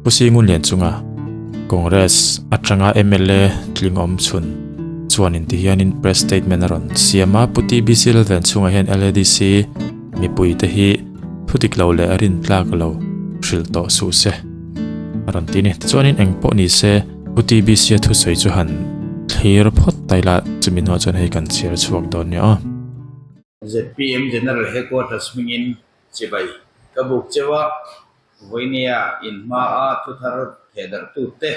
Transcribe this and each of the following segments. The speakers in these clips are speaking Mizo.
Pu Singun Lianchunga, Congress atanga mla tling awm chhun chuanin ti hianin press statement a rawn siam a, Pu TBC Lalvenchhunga hian LADC mipuite hi thu dik lo leh rin tlak lo hrilh tawh suh se a rawn ti a ni. Tichuanin eng pawh ni se Pu TBC a thusawi chu han thlir phawt ta ila chumi hnuah chuan hei kan chhiar chhuak dawn nia aw. Zpm General Headquarters hmingin chibai ka buk cheu a, vawinia inhmaa thuthar thehdarhtute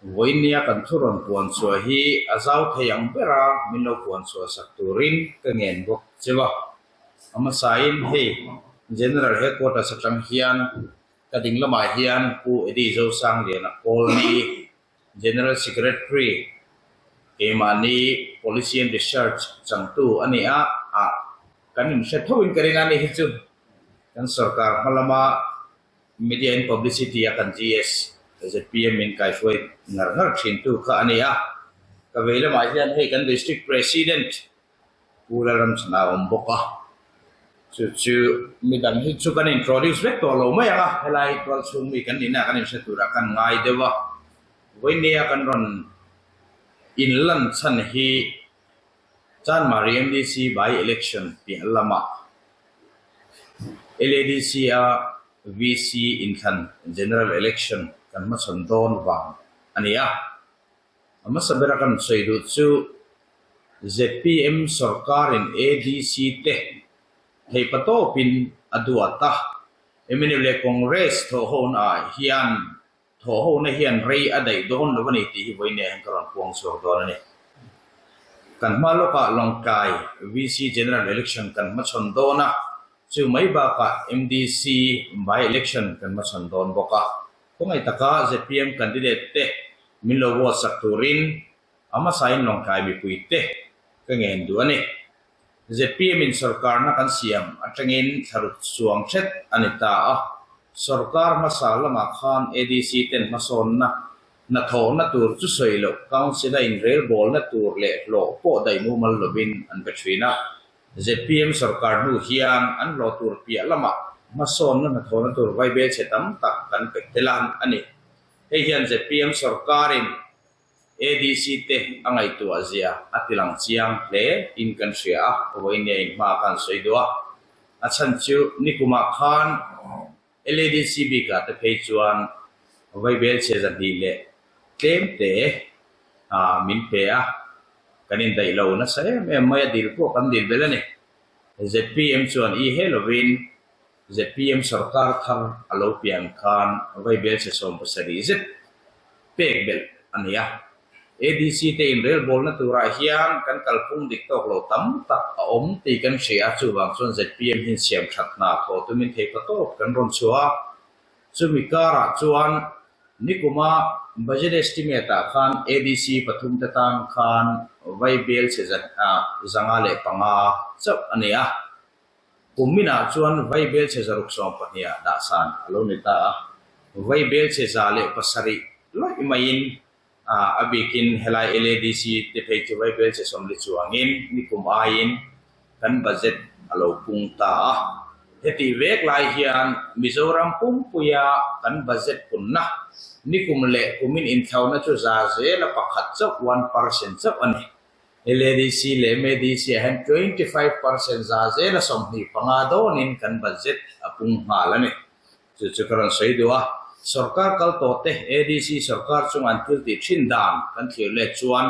vawinia kan thu rawn puan chhuah hi a zau thei ang bera min lo puan chhuah sak turin ka ngen bawk cheu a. A hmasain hei General Headquarters atang hian ka ding lamah hian Pu Eddie Zosangliana Kawlni, General Secretary, keimahni Policy and Research changtu a ni a, ah kan inhre tho in ka ring a ni hi chu kan sorkar hma lama Media and Publicity a kan GS zpm in kaihruai ngar ngar thin tu kha a ni a, ka vei lamah hian hei kan District President Pu Lalramchhana a awm bawk a, chu chu midang hi chu kan introduce vek tawh lo mai ang a, helai tual chhung mi kan nihna kan inhre turah kan ngai deuh a, vawinia kan rawn inlan chhan hi Chanmari MDC by election piah lamah LADC a VC inthlan general election kan hmachhawn dawn vang a ni a. A hmasa bera kan sawi duh chu zpm sorkarin ADC te theihpa tawpin a duat a, mnf leh Congress thawhhona ah hian thawhhona hian rei a daih dawn lo a ni tih hi vawiin hian ka rawn puang chhuak dawn a ni. Kan hma lawkah Lawngtlai VC General Election kan hmachhawn dawn a, chu mai bakah MDC by election kan hmachhawn dawn bawk a. Khawngaih taka zpm candidate te min lo vote sak turin a hmasain Lawngtlai mipui te ka ngen duh a ni. Zpm in sorkarna kan siam atangin thlaruk chuang hret a ni ta a, sorkar hmasa lamah khan ADC ten hmasawnna hnathawhna tur chu sawi loh council a inrelbawlna tur leh hlawh pawh daih mumal lovin an pe thin a. Zpm sorkar hnu hian an hlawh tur piah lamah hmasawnna hnathawhna tur vaibel chhe tam tak kan pe tel a a ni. Hei hian zpm sorkarin ADC te a ngaihtuah zia a tilang chiang hle in kan hria a, vawiin nge inhma khan sawi duh a. A chhan chu nikumah khan LADC bikah te phei chuan vaibel chhe 200 leh tlem te min pe a, kan indaih lo nasa em em mai a, dil pawh kan dil belh a ni. Zpm chuan i he lovin zpm sorkar thar a lo pian khan vaibel chhe 70 zet pek belh a ni a. ADC te inrelbawlna turah hian kan kalphung dik tawk lo tam tak a awm tih kan hria a, chuvang chuan zpm hian siam that hna thawh tumin theihpa tawp kan rawn chhuah a. Chumi karah chuan nikuma budget estimate ah khan ADC pathum te tan khan vaibel chhe 505 chauh a ni a. Kum minah chuan vaibel chhe 612 ah dahsan a lo ni ta a, vaibel chhe 107 lawih maiin A bikin helai LADC te phei chu vaibel che 40 chuangin nikum aiin kan budget a lo pung ta a. Hetih vek lai hian Mizoram pumpuia kan budget punna nikum leh kumin inthlauna chu za zela pakhat chauh, 1%, chauh a ni. LADC leh MADC ah hian 25% za zela 25 dawnin kan budget a pung nghal a ni. Chu chu ka rawn sawi duh a, sorkar kal tawh te ADC sorkar chunga an thil tih thin dan kan thlir let chuan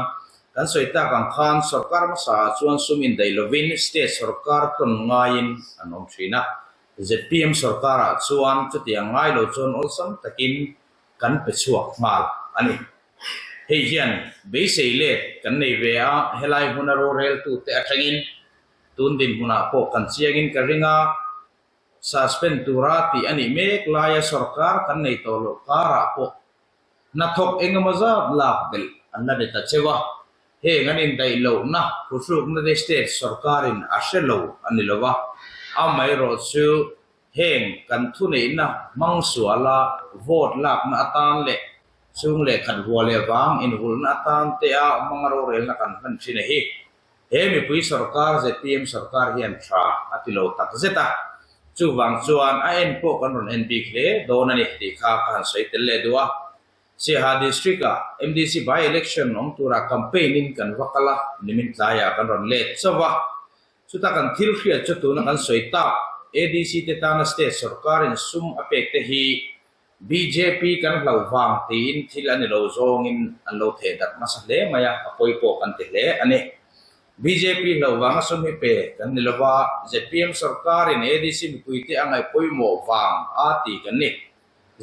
kan sawi tak ang khan sorkar hmasa ah chuan sum indaih lovin state sorkar tawn ngaiin an awm thin a, zpm sorkar ah chuan chutiang ngai lo chuan awlsam takin kan pe chhuak nghal a ni. Hei hian beisei let kan nei ve a, helai hmuna roreltute atangin tun dinhmunah pawh kan chiangin ka ring a, Suspend tura tih a nih mek laia sorkar kan nei tawh loh karah pawh hnathawk engemaw zat lak belh an la ni ta cheu a, heng an indaih lohna phuhrukna te state sorkarin a hre lo a ni lo a, amaherawh chu heng kan thuneihna hmang suala vote lakna atan leh chung lehkhat vua leh vang inhulhna atan te a hmanga rorelna kan hman thin a hi. He mipui sorkar zpm sorkar hian tha a ti lo tak zet a. Chuvang chuan a en pawh kan rawn en bik hle dawn a ni tih kha ka han sawi tel leh duh a. Siaha District-ah MDC by-election awm turah campaign-in kan va kal a, nimin tlaiah kan rawn let chauh a. Chuta kan thil hriat chu tuna kan sawi tak ADC te tana state sorkarin sum a pek te hi Bjp kan hlauh vang tiin thil a ni lo zawngin an lo theh darh nasa hle mai a, a pawi pawh kan ti hle a ni. Bjp hlauh vanga sum hi pe kan ni lova, zpm sorkarin ADC mipuite a ngaih pawimawh vang a ti kan ni.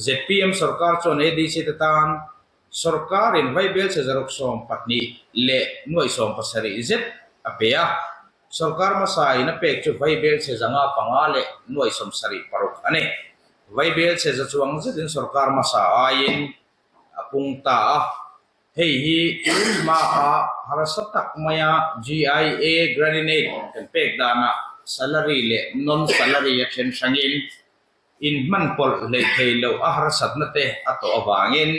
Zpm sorkar chuan ADC te tan sorkarin vaibelchhe zaruk 12 leh nuaih 17 zet a pe a, Sorkar hmasa in a pek chu vaibelchhe 505 leh nuaih 76 a ni. Vaibelchhe za chuang zetin sorkar hmasa aiin a pung ta a. Hei hi tun hmaah harsa tak maia GIA Graninate kan pek danah salary leh non-salary a then hrangin inhman pawlh hleih thei loh a harsatna te a tawh avangin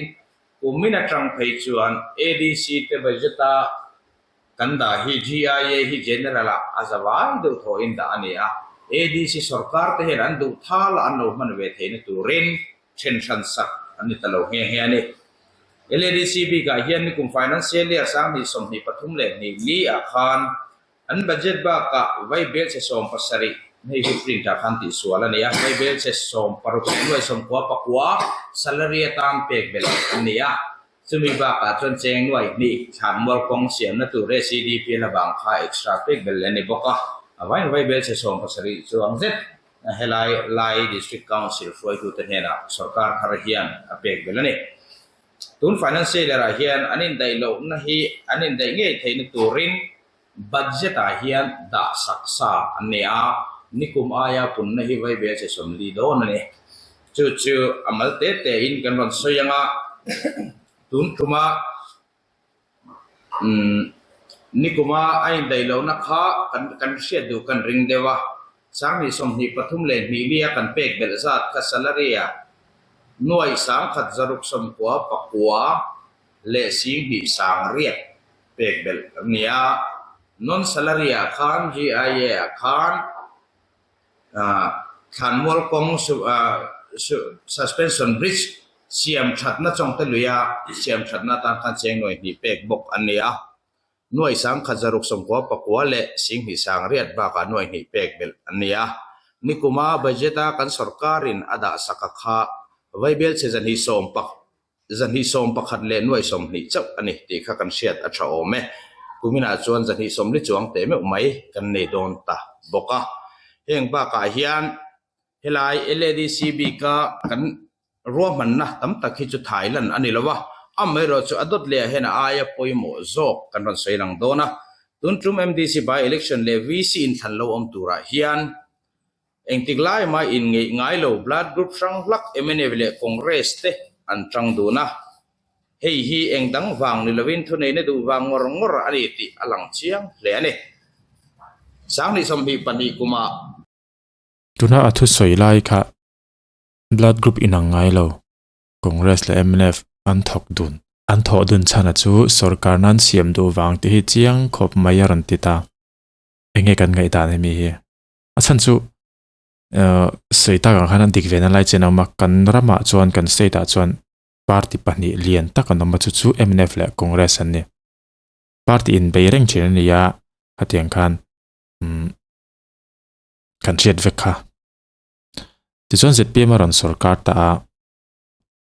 kumin atang phei chuan ADC te budget-a Kan dah hi GIA hi General ah a zavai deuh thawhin dah a ni a, ADC sorkar te hian an duh thal a an lo hman ve theihna turin then hran sak an ni ta lo nghe nghe a ni. LADC bikah hian nikum Financial Year 2023 li ah khan an budget bakah vaibelchhe 70 hei hi print ah khan tihsual a ni a, vaibelchhe 60 leh nuai 99 salary atan pek belh an ni a. Chumi bakah chuan cheng nuai hnih thlanmual kawng siamna tur SEDP la bang kha extra pek belh a ni bawk a, a vain vai bel chhe 70 chuang zet helai Lai District Council hruaitute hnenah sorkar thar hian a pek belh a ni. Tun Financial Year-ah hian an indaih lohna hi an indaih ngei theihna turin Budget ah hian dah sak sa an nei a, nikum aia punna hi vai ve che 40 dawn a ni. Chu chu a mal te te in kan rawn sawi ang a, tun tuma umm nikuma a indaih lohna kha kan kan hriat duh kan ring deuh a, 2023 leh lia kan pek belh zat kha salary ah nuaih 1169 leh 28 pek belh a ni a, non salary ah khan GIA ah khan thlanmual kawng suspension bridge siam thatna chawngte luia siam thatna atan khan cheng nuai hnih pek bawk a ni a, nuai 1699 leh 2800 bakah nuai hnih pek belh a ni a, nikuma budget a kan sorkarin a dah sak a kha vaibelchhe zahnih sawm pak 211 leh nuai 20 chauh a ni tih kha kan hriat a tha awm e. Kuminah chuan 240 chuang teh meuh mai kan nei dawn ta bawk a. Heng bakah hian helai LADC bika kan ruahmanna tam tak hi chu thai lan a ni lo a, amaherawh chu a dawt leh ah hian a aia pawimawh zawk kan rawn sawi lang dawn a. Tun tum MDC by election leh VC inthlan lo awm turah hian Engtik lai mah inngeih ngai lo blood group hrang hlak mnf leh Congress te an tang dun a, hei hi eng dang vang ni lovin thuneihna duh vang ngawr ngawr a ni tih a lang chiang hle a ni. 2022 kumah. Tuna a thusawi lai kha blood group inang ngai lo Congress leh mnf an thawk dun. An thawh dun chhana chu sorkar nan siam duh vang tih hi chiang khawp mai a rawn ti ta. Enge kan ngaihdan hemi hi? A chhan chu sawi tak ang khan a dik ve na lai chian a awm a, kan ramah chuan kan state ah chuan party pahnih lian tak an awm a chu chu mnf leh Congress an ni. Party inbei reng thin a ni a, khatiang khan umm kan hriat vek kha. Tichuan zpm a rawn sawrkar ta a,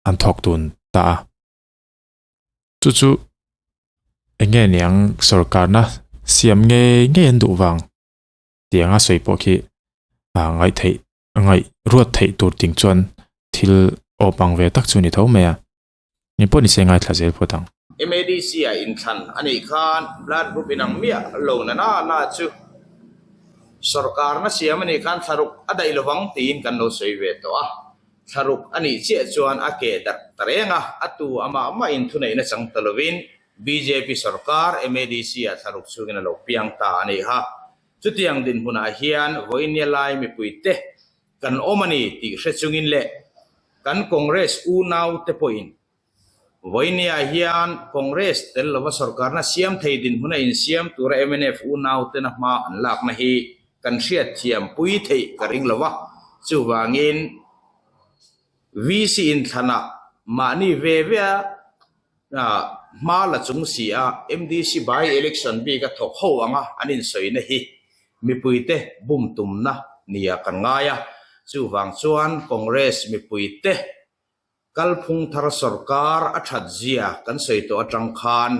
an thawk dun ta a. Chu chu eng nge niang sawrkarna siam ngei ngei an duh vang. Tianga sawi pawh khi ngaih theih ngaih ruat theih tur ting chuan thil awp ang ve tak chu ni tho mai a. Engpawh ni se ngaithla zel phawt ang. MADC ah inthlan a nih khan blood group inang miah lo na na na chu sawrkarna siam a nih khan thlaruk a daih lovang tiin kan lo sawi ve tawh a. Thlaruk a nih chiah chuan a keh darh ta reng a, a tu amah mahin thuneihna chang ta lovin bjp sawrkar MADC ah thlaruk chhungin a lo piang ta a nih kha. Chutiang dinhmunah hian vawinia lai mipuite kan awm a ni tih hre chungin leh kan Congress unaute pawhin vawinia hian Congress tel lova sawrkarna siam thei dinhmuna insiam tura mnf unautena hma an lakna hi kan hriatthiam pui theih ka ring lo va. Chuvangin VC inthlanah mahni ve ve a hma la chung si a, MDC by election bik a thawk ho anga an insawina hi mipuite bum tumna nia kan ngai a. Chuvang chuan Congress mipuite Kalphung thar sorkar a that zia kan sawi tawh atang khan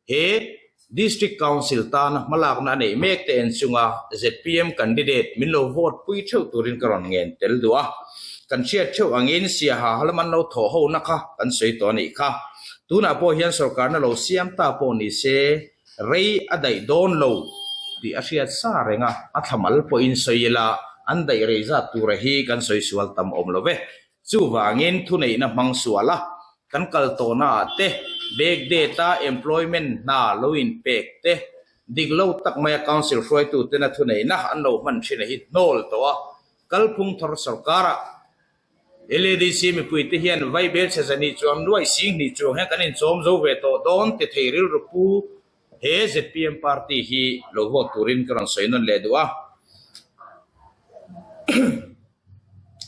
he District Council tana hmalakna a neih mek te en chunga zpm candidate min lo vote pui theuh turin ka rawn ngen tel duh a. Kan hriat theuh angin Siaha halam an lo thawh hona kha kan sawi tawh a nih kha. Tunah pawh hian sorkarna lo siam ta pawh ni se rei a daih dawn lo tih a hriat sa reng a, a thlamal pawhin sawi ila an daih rei zat tura hi kan sawi sual tam awm lo ve. Chuvangin thuneihna hmang sual a, kan kal tawhnaah te, back date-a employment hna lo inpek te, dik lo tak maia council hruaitutena thuneihna an lo hman thin a hi hnawl tawh a, kalphung thar sorkarah LADC mipuite hian vaibel chhe zahnih chuang nuai singhnih chuang hian kan inchawm zo ve tawh dawn ti thei rilru pu He zpm party hi lo vote turin ka rawn sawi nawn leh duh a.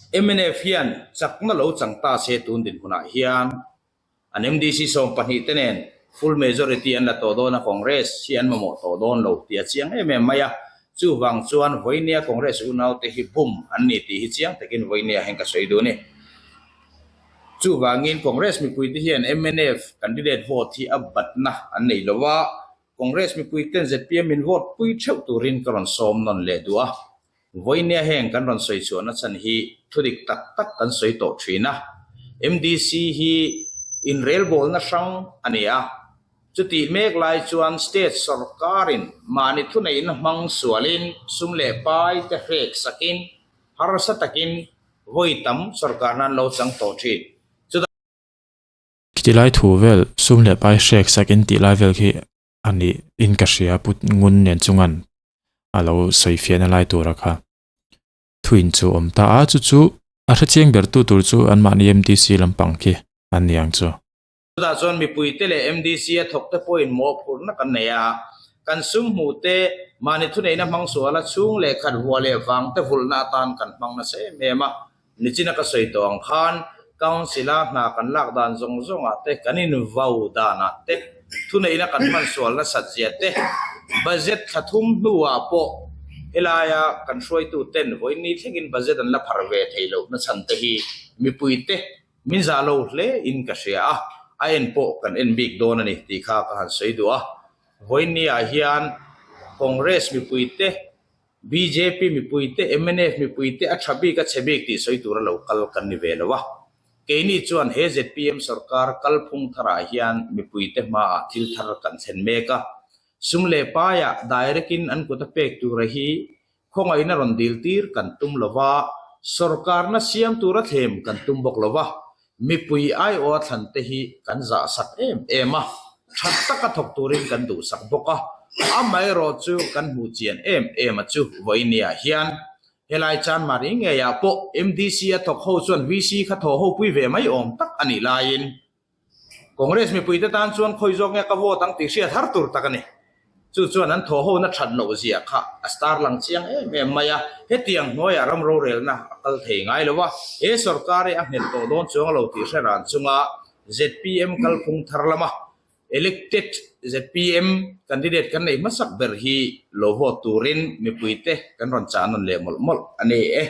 Mnf hian chakna lo chang ta se tun dinhmunah hian an MDC 12 te nen full majority an la tawh dawn a, Congress hi an mamawh tawh dawn lo tih a chiang em em mai a. Chuvang chuan vawinia Congress unaute hi bum an ni tih hi chiang takin vawinia hian ka sawi duh a ni. Chuvangin Congress mipuite hian mnf candidate vote hi a batna an nei lo a, Congress mipuiten zpm in vote pui theuh turin ka rawn sawm nawn leh duh a. Vawinia heng kan rawn sawi chhuahna chhan hi thudik tak tak kan sawi tawh thin a. MDC hi inrelbawlna hrang a ni a, chutih mek lai chuan state sorkarin mahni thuneihna hmang sualin sum leh pai te hrek sakin harsa takin Vawi tam sorkar nan lo chang tawh thin. Chutah. Khiti lai thu vel sum leh pai hrek sak in tih lai vel khi a nih in ka hria put ngun nen chungan a lo sawi fiahna lai tura kha thu in chu awm ta a chu chu a hrechiang ber tu tur chu anmahni MDC lampang khi an ni ang chu. Chutah chuan mipuite leh MDC a thawkte pawhin mawhphurhna kan nei a, kan sum hmuhte mahni thuneihna hmang suala chhung leh khat vua leh vangte vulhna atan kan hmang nasa em em a. Nichina ka sawi tawh ang khan Council-a hna kan lak dan zawng zawngah te, kan invau danah te, thuneihna kan hman sual nasat zia te, budget thla thum hnuah pawh helaia kan hruaituten vawiin thlengin budget an la phar ve thei lohna chhan te hi mipuite Min zah lo hle in ka hria a, a en pawh kan en bik dawn a ni tih kha ka han sawi duh a. Vawiinni ah hian Congress mipui te, bjp mipui te, mnf mipui te a tha bik a chhe bik tih sawi tura lo kal kan ni ve lo a. Keini chuan he zpm sorkar kalphung tharah hian mipui te hmaah thil thar kan thlen mek a. Sum leh paiah direct in an kut a pek tura hi Khawngaihna rawn dil tir kan tum lo va, sorkarna siam tura thlem kan tum bawk lo va, mipui aiawha thlan te hi kan zahsak em em a, tha taka thawk turin kan duhsak bawk a, amaherawh chu kan hmuh chian em em a chu vawinia hian helai Chanmari ngeiah pawh MDC a thawk ho chuan VC kha thaw ho pui ve mai awm tak a nih laiin Congress mipuite tan chuan khawi zawk nge ka vote ang tih hriat har tur tak a ni. Chu chuan an thawhhona that loh zia kha a star lang chiang em em mai a, hetiang hnuaiah ram rorelna a kal thei ngai lo a, he sorkar hi a nghet tawh dawn chuang lo tih hre ran chunga zpm kalphung thar lama elected zpm candidate kan nei hmasak ber hi lo vote turin mipuite kan rawn chah nawn leh mawlh mawlh a ni e.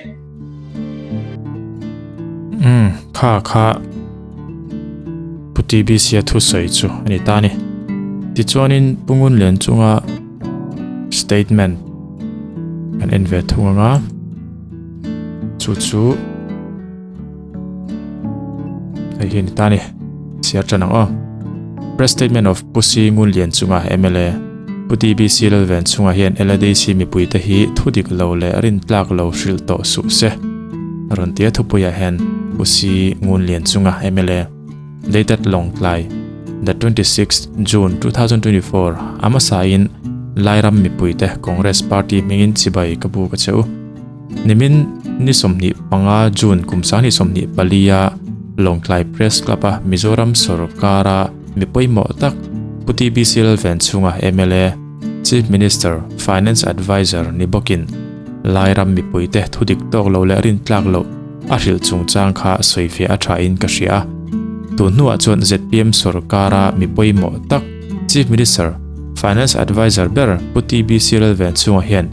Umm kha kha Pu TBC a thusawi chu a ni ta a ni. Tichuanin Pu Ngunlian chunga statement kan en ve thung ang a, chu chu hei hi a ni ta a ni. Chhiar tan ang aw. Press statement of Pu Si Ngunlian chunga mla Pu TBC Lalven chungah hian LADC mipuite hi thu dik lo leh rintlak lo hrilh tawh suh se. Rawn tia thupuiah hian Pu Si Ngunlian chunga mla dated Lawngtlai the 26th June 2024 a hmasain Lairam mipuite Congress Party hmingin chibai ka bu ka che u. Nimin ni 25 June kum 2024 a Lawngtlai Press Club a Mizoram sorkara Mi pawimawh tak Pu TBC Lalven chhunga mla, Chief Minister, Finance Adviser ni bawkin Lairam mipuite thudik tawk lo leh rintlak loh a hrilh chungchang kha sawifiah a tha in ka hria a. Tun hnuah chuan zpm sorkara mi pawimawh tak Chief Minister, Finance Adviser ber Pu TBC Lalvenchhunga hian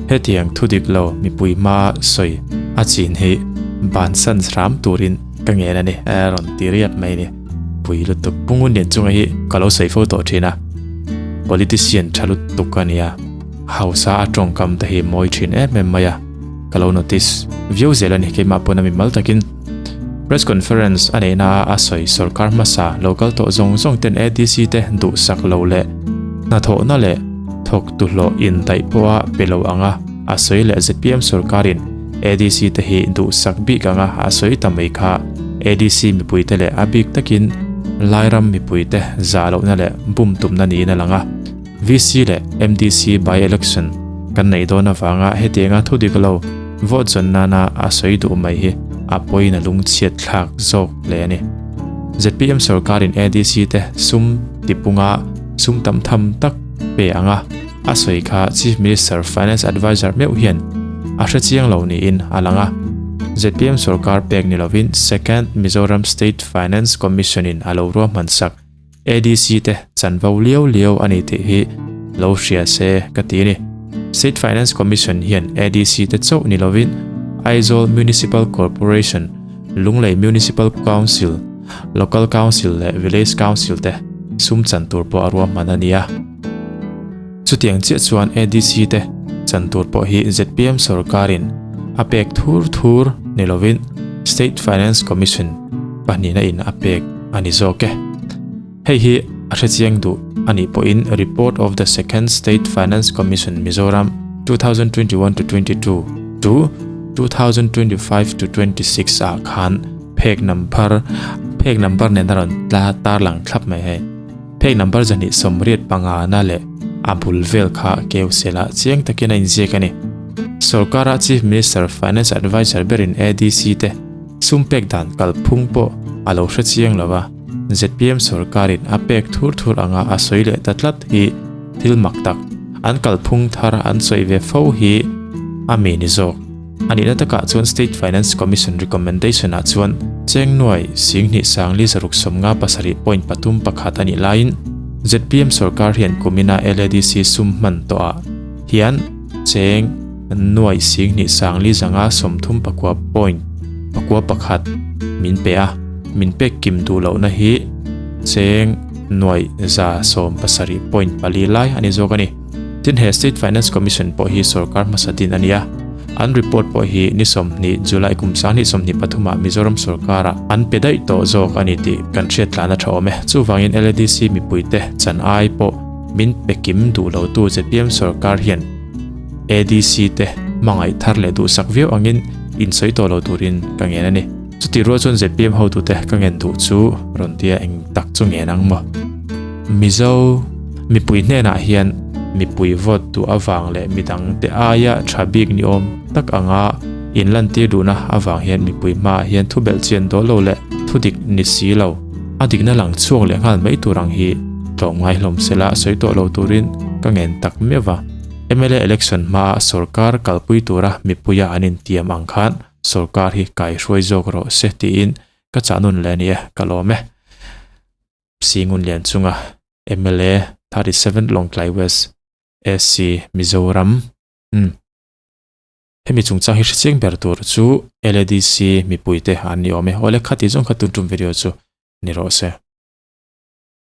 hetiang thudik lo mipui hmaa sawi a chin hi bansan hram turin ka ngen a ni, a rawn ti riap mai a ni. Pui lutuk Pu Ngunlianchunga hi ka lo sawi fo tawh thin a, politician tha lutuk a nia. Hausa a tawngkam te hi mawi thin em em mai a, ka lo notice viau zel a ni keimah pawn a mi mal takin. Press conference a neihna a a sawi sorkar hmasa lo kal tawh zawng zawng ten ADC te duhsak lo leh hnathawhna leh thawktu hlawh indaih pawha pe lo anga a sawi leh zpm sorkarin ADC te hi duhsak bik anga a sawi ta mai kha ADC mipuite leh a bik takin Lairam mipuite zah lohna leh bum tumna niin a lang a. VC leh MDC by-election kan neih dawn avanga hetianga thu dik lo vote zawn nana a sawi duh mai hi a pawiin a lungchhiat thlak zawk hle a ni. Zpm sorkarin ADC te sum tipunga sum tam tham tak pe anga a sawi kha Chief Minister Finance Adviser meuh hian a hre chiang lo niin a lang a. Zpm sorkar pek ni lovin Second Mizoram State Finance Commission-in a lo ruahman sak ADC te chanvo liau liau a ni tih hi lo hria se ka ti a ni. State Finance Commission hian ADC te chauh ni lovin Aizawl Municipal Corporation, Lunglei Municipal Council, Local Council leh Village Council te sum chan tur pawh a ruahman a ni a. Chutiang chiah chuan ADC te chan tur pawh hi zpm sorkarin a pek thur thur ni lovin State Finance Commission pahnihna in a pek a ni zawk e. Hei hi a hrechiang duh a nih pawhin Report of the Second State Finance Commission Mizoram 2021 to 22 to 2025 to 26 ah khan phek number phek number nen a rawn tarlang thlap mai hei. Phek number 285 na leh a bul vel kha keu sela chiang takin a inziak a ni. Sorkara Chief Minister Finance Adviser berin ADC te sum pek dan kalphung pawh a lo hre chiang lo a, zpm sorkarin a pek thur thur anga a sawi leh ta tlat hi thil mak tak an kalphung thar an sawi ve fo hi a mi ni zawk. A nihna takah chuan State Finance Commission recommendation ah chuan cheng nuai 25 6 57.31 a nih laiin zpm sorkar hian kumina LADC sum hman tawhah hian cheng nuai 25 5 39.91 min pe a, min pek kim duh lohna hi cheng nuai 170.4 lai a ni zawk a ni. Tin he State Finance Commission pawh hi sorkar hmasa din a ni a, an report pawh hi ni 20 July kum 2023 ah Mizoram sorkar ah an pe daih tawh zawk a ni tih kan hriat tlan a tha awm e. Chuvangin LADC mipuite chan ai pawh min pe kim duh lotu zpm sorkar hian ADC te hmangaih thar leh duhsak viau angin insawi tawh lo turin ka ngen a ni. Chutih rual chuan zpm hotute ka ngen duh chu rawn tia eng tak chu ngen ang maw? Mizo mipui hnenah hian mipui vote duh avang leh midang te aia tha bik ni awm tak anga inlantir duhna avang hian mipui hmaah hian thu belh chian dawl lo leh thu dik ni si lo, a dikna lang chhuak leh nghal mai tur ang hi tlawmngai hlawm sela sawi tawh lo turin ka ngen tak meuh va. Mla election hmaa sorkar kalpui tura mipuia an intiam ang khan sorkar hi kaihruai zawk rawh se tiin ka chah nun leh a ni e, ka lawm e. Singun lian chunga mla 37 Lawngtlai West AC Mizoram umm hemi chungchang hi hrechiang ber tur chu LADC mipuite an ni awm e. Awle khati zawng kha tun tum video chu ni rawh se.